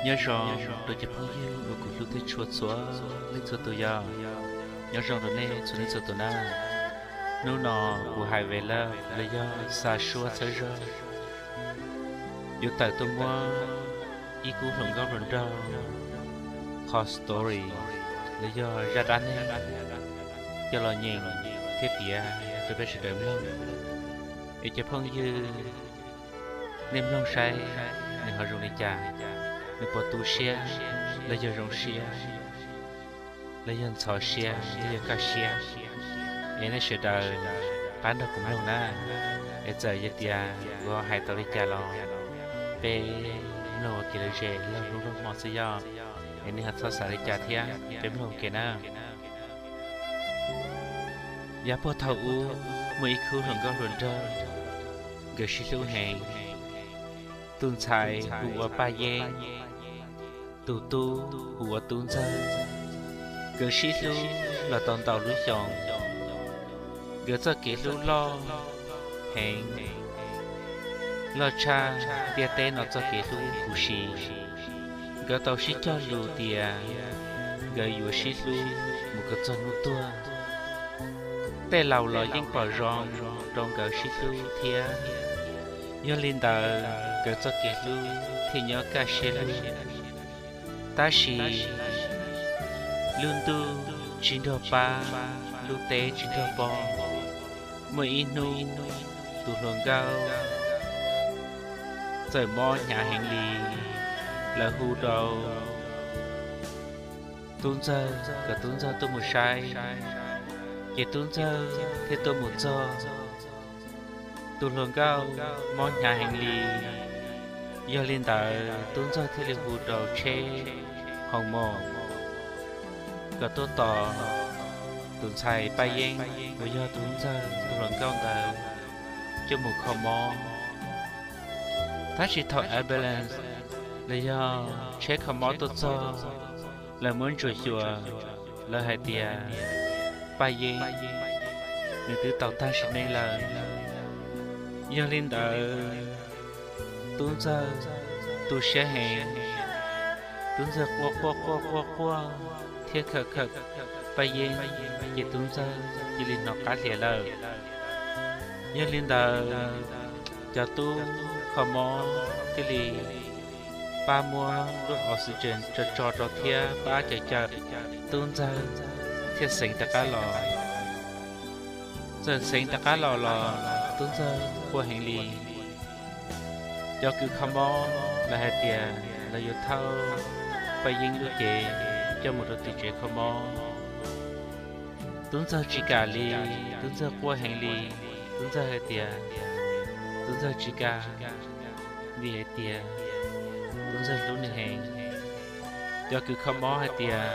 Nyob zoo rau cov phooj ywg uas kuv hlub thiab tshua txhua leej txhua tus yog, nyob zoo rau nej txhua leej txhua tus na. Hnub no kuv hais ve lawm los yog xa suab txhawb zog, yuav tawm tuaj muab ib khub hluas nkauj hluas nraug qhov story los yog zaj dab neeg coj los nyeem thiab piav rau peb sawv daws mloog. Es cov phooj ywg, nej mloog saib nws ho zoo li cas, nws puas tu siab los yog zoo siab, los yog ntxhov siab los yog kaj siab. Es nej sawv daws pab nrog kuv mloog na. Es txawm yog tias kuv ho hais tau li cas los peb mloog ua kev lom zem laug lub hmo xwb yog, es nej ho txhob xav li cas thiab, peb mloog ua ke na. Yav puag thaum ub muaj ib khub hluas nkauj hluas nraug, nkawd sib hlub heev. Tus ntxhais hu ua Paj Yeeb, tus tub hu ua Tub Ntxawg. Nkawd sib hlub los tau ntau lub xyoo. Nkawd txoj kev hlub loj heev, loj tshaj ntiaj teb no txoj kev hlub huv si. Nkawd tau sib cog lus tias nkawd yuav sib hlub mus kom txog hnub tuag. Tej laus los yeej pom zoo rau nkawd sib hlub thiab, yog li ntawd nkawd txoj kev hlub thiaj nyob kaj siab lug. Tab sis lub ntuj tsis nrog pab, lub teb tsis nrog pog. Muaj ib hnub tus hluas nkauj txawm mob hnyav heev li, lawv hu rau Tub Ntxawg kom Tub Ntxawg tuaj mus saib, ces Tub Ntxawg thiaj tuaj mus txog. Tus hluas nkauj mob hnyav heev li, yog li ntawd Tub Ntxawg thiaj li hu rau tsheb hoo mos kom tuaj tos tus ntxhais Paj Yeeb uas yog Tub Ntxawg tus hluas nkauj ntawd coj mus kho mob. Tab sis thaum ambulance los yog tsheb kho mob tuaj txog, lawv muab ntsuas xyuas, lawv hais tias Paj Yeeb nws twb tau tag sim neej lawm. Yog li ntawd Tub Ntxawg tu siab heev, Tub Ntxawg quaj quaj quaj quaj quaj thiab khawm khawm Paj Yeeb, ces Tub Ntxawg cia li hnov qab hlias lawm. Yog li ntawd cov tub kho mob thiaj li pab muab lub oxygen tso tso rau thiab pab cawm cawm Tub Ntxawg thiaj xeev rov qab los. Txawm xeev rov qab los los Tub Ntxawg quaj heev li. Cov kws kho mob lawv hais tias lawv yuav thauj Paj Yeeb lub cev coj mus rau tim tsev kho mob. Tub Ntxawg tsis kam li, Tub Ntxawg quaj heev li. Tub Ntxawg hais tias Tub Ntxawg tsis kam, vim hais tias Tub Ntxawg hlub nws heev. Cov kws kho mob hais tias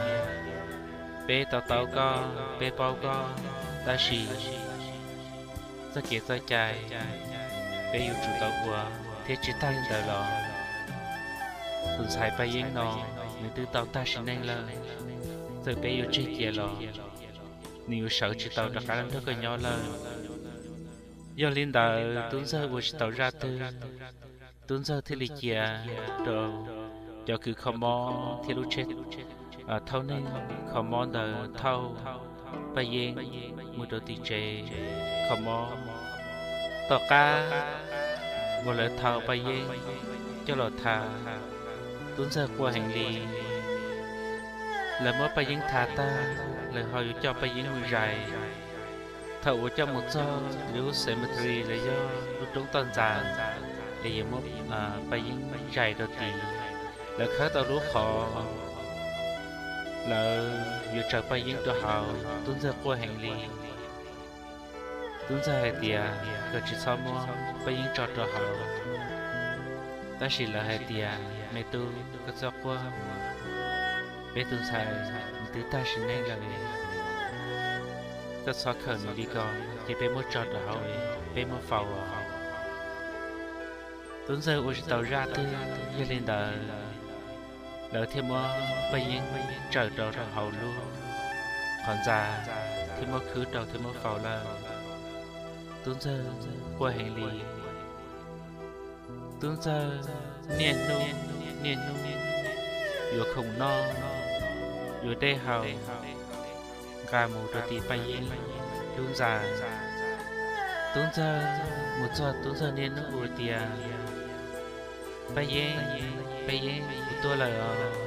peb to taub koj, peb paub koj, tab sis txoj kev txoj cai peb yuav tsum tau ua, thiab tsis tag li ntawd los tus ntxhais Paj Yeeb no nws twb tau tag sim neej lawm. Txawm peb yuav tseg cia los nws yuav sawv tsis tau rov qab nrog koj nyob lawm. Yog li ntawd Tub Ntxawg ua tsis tau zaj twg, Tub Ntxawg thiaj li cia rau cov kws kho mob thiab lub tsheb thauj neeg kho mob ntawd thauj Paj Yeeb mus rau tim tsev kho mob. Tom qab uas lawv thau Paj Yeeb coj los thav, Tub Ntxawg quaj heev li. Lawv muab Paj Yeeb thav tag, lawv ho yuav coj Paj Yeeb mus zais. Thaum uas coj mus txog lub cemetery los yog lub roob toj ntxas, es yuav muab Paj Yeeb zais rau tid, lawv khawb tau lub qhov, lawv yuav tsaws Paj Yeeb rau hauv, Tub Ntxawg quaj heev li. Tub Ntxawg hais tias kom tsis txhob muab Paj Yeeb tso rau hauv, tab sis lawv hais tias me tub, koj txhob quaj, peb tus ntxhais nws twb tag sim neej lawm, koj txhob khawm nws li ko, ces peb muab tso rau hauv, peb muab faus os. Tub Ntxawg ua tsis tau zaj twg, yog li ntawd lawv thiaj muab Paj Yeeb tsaws rau rau hauv lub qhov ntxa thiab muab khwb rau thiab muab faus lawm. Tub Ntxawg quaj heev li. Tub Ntxawg niaj hnub niaj hnub yuav khoom noj, yuav dej haus, nqa mus rau tim Paj Yeeb lub ntxa. Tub Ntxawg mus txog, Tub Ntxawg niaj hnub hu tias, Paj Yeeb, Paj Yeeb, kuv tuaj lawm os.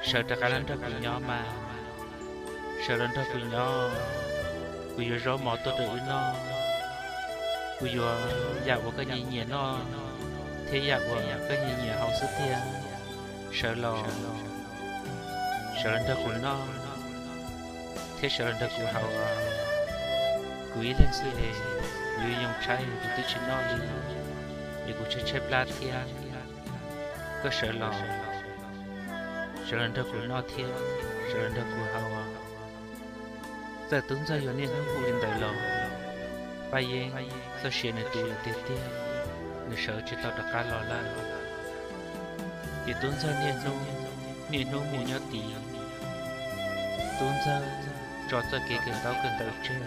Sawv rov qab los nrog kuv nyob mas. Sawv los nrog kuv nyob, kuv yuav zaub mov tuaj rau wb noj. Kuv yuav yam uas koj nyiam nyiam noj thiab yam uas koj nyiam nyiam haus xwb tiag. Sawv los, sawv los nrog kuv noj thiab sawv los nrog kuv haus. Kuv ib leeg xwb es kuv yuav yoo tshaib, kuv twb tsis noj li, es kuv tshaib tshaib plab thiab. Koj sawv los, sawv los nrog kuv noj thiab sawv los nrog kuv haus. Txawm Tub Ntxawg yog niaj hnub hu li ntawd los, Paj Yeeb txoj sia nws tu lawm tiag tiag, nws sawv tsis tau rov qab los lawm. Ces Tub Ntxawg niaj hnub, niaj hnub mus nyob tid. Tub Ntxawg tso txoj kev kawm ntaub kawm ntawv tseg,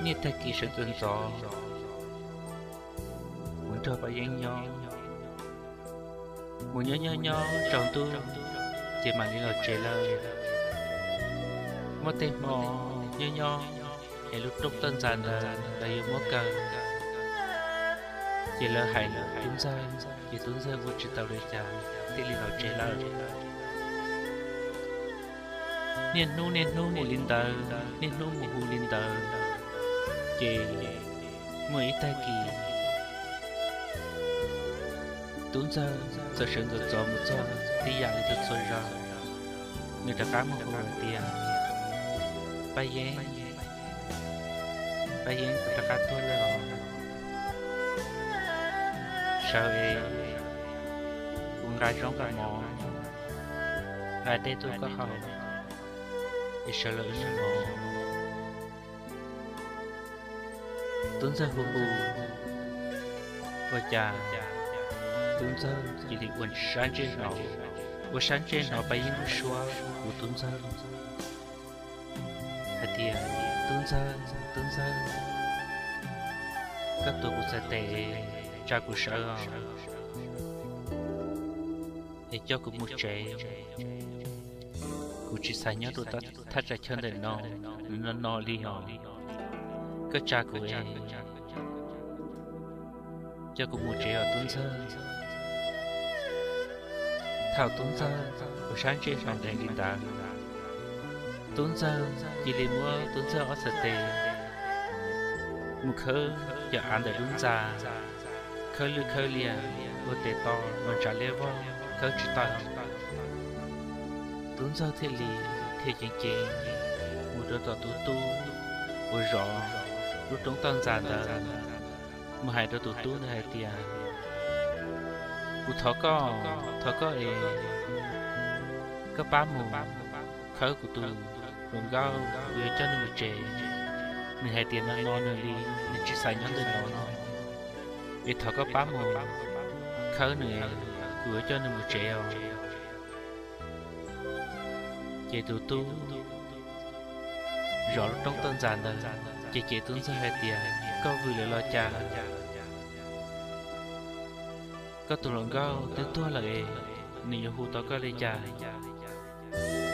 niaj tag kis sawv ntxov ntxov mus nrog Paj Yeeb nyob. Mus nyob nyob nyob tsaus ntuj, ces mam li los tsev lawm. Muaj tej hmo nyob nyob es lub rooj toj ntxas ntawd lawv yuav muab kaw, ces lawv hais Tub Ntxawg, ces Tub Ntxawg ua tsis tau li cas thiaj li los tsev lawm. Niaj hnub niaj hnub mus li ntawd, niaj hnub mus hu li ntawd, ces muaj ib tag kis Tub Ntxawg txawm sawv ntxov ntxov mus txog tib yam li txhua txhua zaus, nws rov qab mus hu hais tias, Paj Yeeb, Paj Yeeb, kuv rov qab tuaj lawm os. Sawv es kuv nqa zaub nqa mov, nqa dej tuaj koj haus, es sawv los wb noj mov. Tub Ntxawg hu hu, ua cas Tub Ntxawg cia li ua sab ntsej hnov, ua sab ntsej hnov Paj Yeeb lub suab hu Tub Ntxawg hais tias, Tub Ntxawg, Tub Ntxawg, koj tuav kuv txhais tes, tsa kuv sawv os, es coj kuv mus tsev. Kuv tsis xav nyob rau thaj tsam chaw ntawm no, no no li os. Koj tsa kuv es coj kuv mus tsev os Tub Ntxawg. Thaum Tub Ntxawg ua sab ntsej hnov ntev li ntawd, Tub Ntxawg cia li muab Tub Ntxawg ob txhais tes mus khawb cov av ntawm lub ntxa, khawb lwj khawb lias, ua tes to los ntshav liab vog, khawb tsis tau. Tub Ntxawg thiaj li dhia ceev ceev mus rau tom tus tub uas zov lub roob toj ntxas ntawd, mus hais rau tus tub ntawd hais tias, kuv thov koj, thov koj es koj pab mus khawb kuv tus hluas nkauj, kuv yuav coj nws mus tsev. Nws hais tias no no nws li, nws tsis xav nyob ntawm no no, es thov koj pab mus khawb nws, kuv yuav coj nws mus tsev os. Ces tus tub zov lub roob toj ntxas ntawd ces cem Tub Ntxawg hais tias, koj vwm lawm los cas? Koj tus hluas nkauj twb tuag lawm, nws yuav hu tau koj li cas?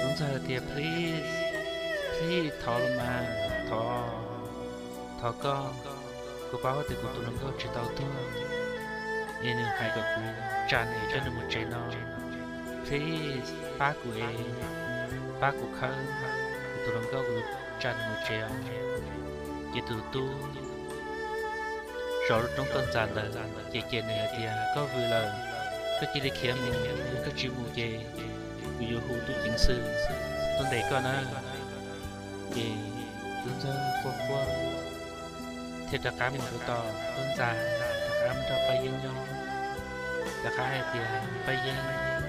Tub Ntxawg hais tias, please, please, thov los mas, thov, thov koj, kuv paub tias kuv tus hluas nkauj tsis tau tuag, es nws hais kom kuv tsa nws coj nws mus tsev no. Please, pab kuv es, pab kuv khawb kuv tus hluas nkauj, kuv tsa nws mus tsev os. Ces tus tub zov lub roob toj ntxas ntawd ces cem nws hais tias, koj vwm lawm, koj cia li khiav mus, yog koj tsis mus ces kuv yuav hu tub ceev xwm tuaj ntes koj na. Ces Tub Ntxawg quaj quaj thiaj rov qab mus rau tom lub ntxa, rov qab mus nrog Paj Yeeb nyob, rov qab hais tias, Paj Yeeb,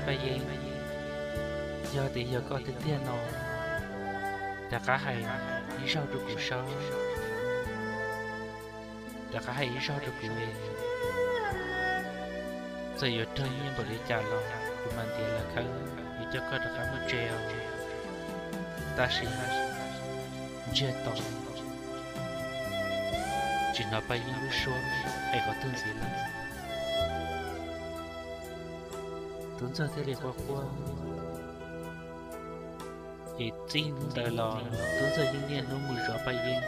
Paj Yeeb, yog tias yog koj tiag tiag no, rov qab hais ib zaug rau kuv saib, rov qab hais ib zaug rau kuv, txawm yuav raug nyiaj npaum li cas los kuv mam ntiav los khawb, yuav coj koj rov qab mus tsev os. Tab sis ntsiag to, tsis hnov Paj Yeeb lub suab hais qhov twg ntxiv lawm. Tub Ntxawg thiaj li quaj quaj. Ces txij hnub ntawd los Tub Ntxawg yeej niaj hnub mus zov Paj Yeeb,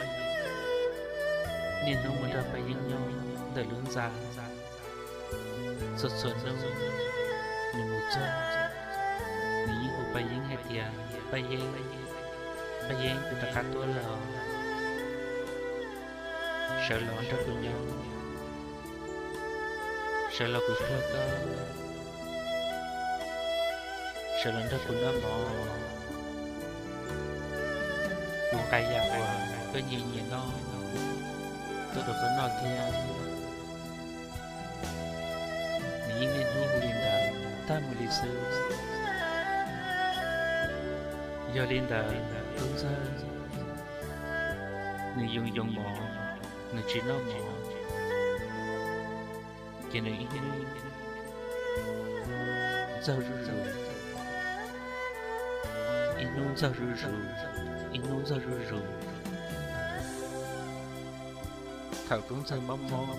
niaj hnub mus nrog Paj Yeeb nyob ntawm lub ntxa. Txhua txhua hnub nws mus txog, nws yeej hu Paj Yeeb hais tias, Paj Yeeb, Paj Yeeb, kuv rov qab tuaj lawm, sawv los nrog kuv nyob, sawv los kuv puag koj, sawv los nrog kuv noj mov, kuv nqa yam uas koj nyiam nyiam noj tuaj rau koj noj thiab. Nws yeej niaj hnub hu li ntawd tag mus li xwb. Yog li ntawd Tub Ntxawg nws yoo yoo mov, nws tsis noj mov, ces nws ib hnub ntxaug zuj zus, ib hnub ntxaug zuj zus, ib hnub ntxaug zuj zus. Thaum Tub Ntxawg mob mob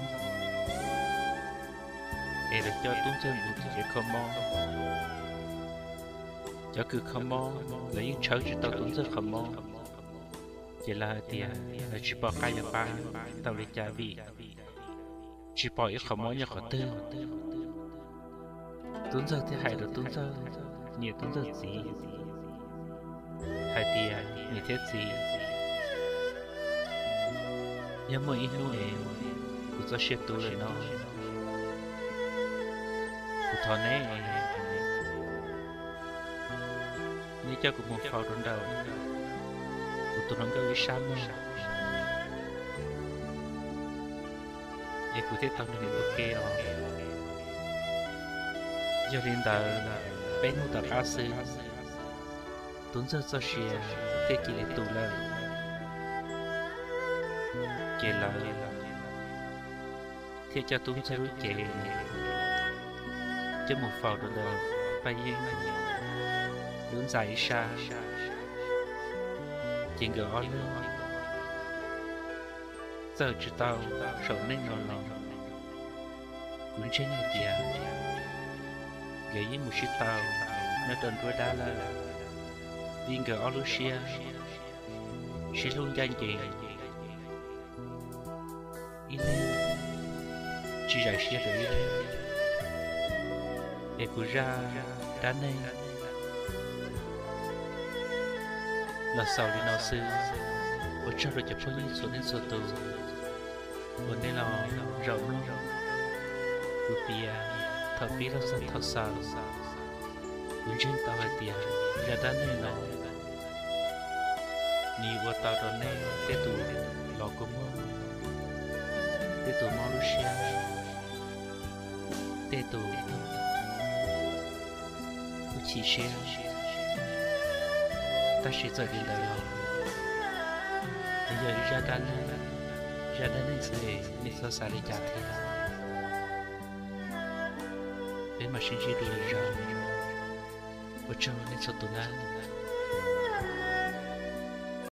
es lawv coj Tub Ntxawg mus tim tsev kho mob. Cov kws kho mob lawv yeej tshawb tsis tau Tub Ntxawg qhov mob, ces lawv hais tias lawv tsis pom qab yuav pab tau li cas vim tsis pom ib qhov mob nyob qhov twg. Tub Ntxawg thiaj hais rau Tub Ntxawg niam Tub Ntxawg txiv hais tias, Niam thiab txiv, yog muaj ib hnub es kuv txoj sia tu lawm no, kuv thov neb, neb coj kuv mus faus rau ntawm kuv tus hluas nkauj ib sab mog, es kuv thiaj tau nrog nws ua ke os. Yog li ntawd, peb hnub tom qab xwb, Tub Ntxawg txoj sia thiaj cia li tu lawm. Ces lawv thiaj coj Tub Ntxawg lub cev coj mus faus rau ntawm Paj Yeeb lub ntxa ib sab. Ces nkawd ob leeg txawm tsis tau saum neej no los, kuv ntseeg hais tias nkawd yeej mus sib tau nyob rau nruab dab lawm, vim nkawd ob lub siab sib hlub ncaj ncees, ib leeg tsis zam siab rau ib leeg. Es kuv zaj dab neeg los xaus li no xwb. Ua tsaug rau cov phooj ywg txhua leej txhua tus uas nej los zaum mloog kuv piav thaum pib los txog thaum xaus. Kuv ntseeg tau hais tias zaj dab neeg no nws yuav ua tau rau nej tej tus los kua muag, tej tus mob lub siab, tej tus kuj chim siab. Tab sis txawm li ntawd los, nws yog ib zaj dab neeg, zaj dab neeg xwb, nej txhob xav li cas thiab. Peb mam sib ntsib dua lwm zaus. Ua tsaug nej txhua tus nawb.